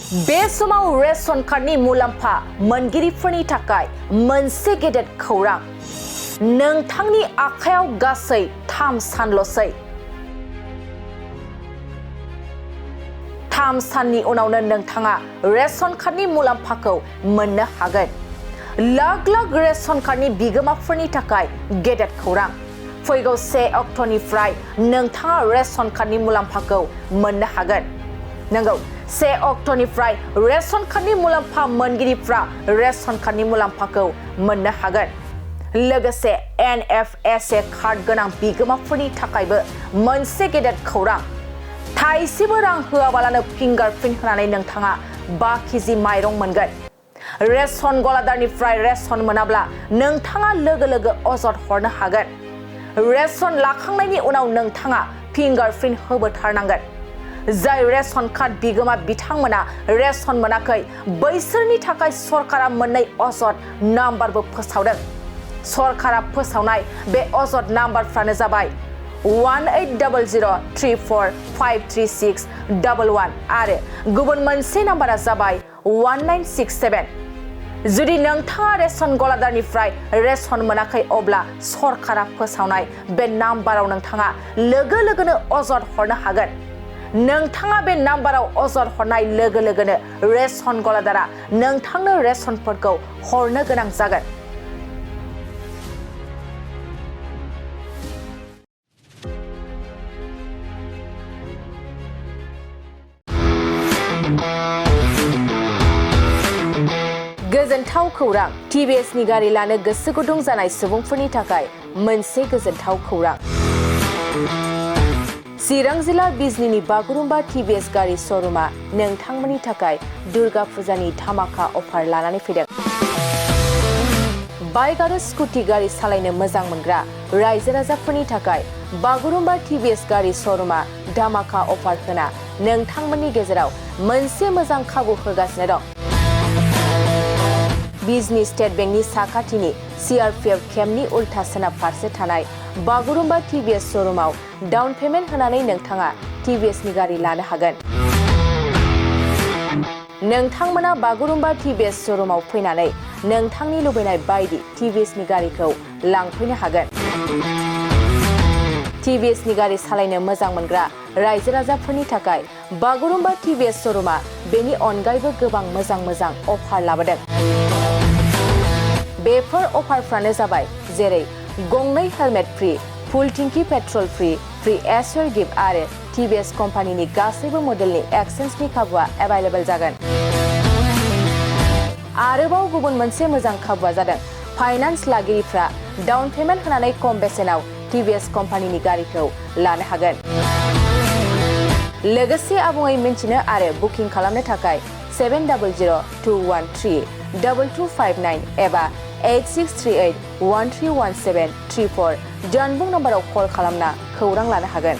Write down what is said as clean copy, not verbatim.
बे समाव रेशन कार्डनि मुलाम्फा मोनगिरिफोरनि थाखाय मोनसे गेदेर खौरां नोंथांनि आखायाव गासै 3 सानल'सै 3 साननि उनावनो नोंथाङा रेशन कार्डनि मुलाम्फाखौ मोननो हागोन लाख लाख रेशन कार्डनि बिगोमाफोरनि थाखाय गेदेर खौरां फैगौ 1 अक्ट'निफ्राय नोंथाङा रेशन कार्डनि मुलाम्फाखौ मोननो हागोन नंगौ 1 अक्ट'निफ्राय रेशन कार्डनि मुलाम्फा मोनगिरिफ्रा रेशन कार्डनि मुलाम्फाखौ मोननो हागोन लोगोसे NFSA कार्ड गोनां बिगोमाफोरनि थाखायबो मोनसे गेदेर खौरां थाइसेबो रां होआबालानो फिंगारप्रिन्ट होनानै नोंथाङा 5 केजि माइरं मोनगोन रेशन गलादारनिफ्राय रेशन मोनाब्ला नोंथाङा लोगो अजद हरनो हागोन रेशन लाखांनायनि उनाव नोंथाङा फिंगारप्रिन्ट होबोथारनांगोन जाय रेशन कार्ड बिगोमा बिथांमोना रेशन मोनाखै बैसोरनि थाखाय सरकारा मोननै अजद नाम्बारबो फोसावदों सरकारा फोसावनाय बे अजद नाम्बारफ्रानो जाबाय 180034536111 आरो गुबुन मोनसे नाम्बारा जाबाय 1967 जुदि नोंथाङा रेशन गलादारनिफ्राय रेशन मोनाखै अब्ला सरकारा फोसावनाय बे नाम्बाराव नोंथाङा लोगोनो अजद हरनो हागोन नोंथाङा बे नाम्बाराव अजद हरनाय लोगोनो रेशन गलादारा नोंथांनो रेशनफोरखौ हरनो गोनां जागोन गोजोनथाव खौरां TVS नि गारि लानो गोसो गुदुं जानाय सुबुंफोरनि थाखाय मोनसे गोजोनथाव खौरां चिरां जिल्ला बिजनीनि बागुरुम्बा TVS गारि श'रुमा नोंथांमोननि थाखाय दुर्गा फुजानि धामाका अफार लानानै फैदों बाइक आरो स्कुटि गारि सालायनो मोजां मोनग्रा रायजो राजाफोरनि थाखाय बागुरुम्बा TVS गारि श'रुमा धामाका अफार होना नोंथांमोननि गेजेराव मोनसे मोजां खाबु होगासिनो दं बिजनी स्टेट बेंकनि साखाथिनि CRPF केम्पनि उल्था सोनाब फारसे थानाय बागुरुम्बा TVS श'रुमाव डाउन पेमेन्ट होनानै नोंथाङा TVS नि गारि लानो हागोन नोंथांमोना बागुरुम्बा TVS श'रुमाव फैनानै नोंथांनि लुबैनाय बायदि TVS नि गारिखौ लांफैनो हागोन TVS नि गारि सालायनो मोजां मोनग्रा रायजो राजाफोरनि थाखाय बागुरुम्बा TVS श'रुमा बेनि अनगायैबो गोबां मोजां अफार लाबोदों बेफोर अफारफ्रानो जाबाय जेरै गंनै हेलमेट फ्रि फुल टिंकी पेट्रल फ्रि एसर गिफ्ट आरो TVS कम्पानिनि गासैबो मडेलनि एक्सचेन्जनि खाबुआ एभेलेबल जागोन आरोबाव गुबुन मोनसे मोजां खाबुआ जादों फाइनान्स लागिरिफ्रा डाउन पेमेन्ट होनानै खम बेसेनाव TVS कम्पानिनि गारिखौ लानो हागोन लोगोसे आबुङै मिन्थिनो आरो बुकिं खालामनो थाखाय 7002132259 एबा 8638131734 जानबुं नम्बराव कल खालामना खौरां लानो हागोन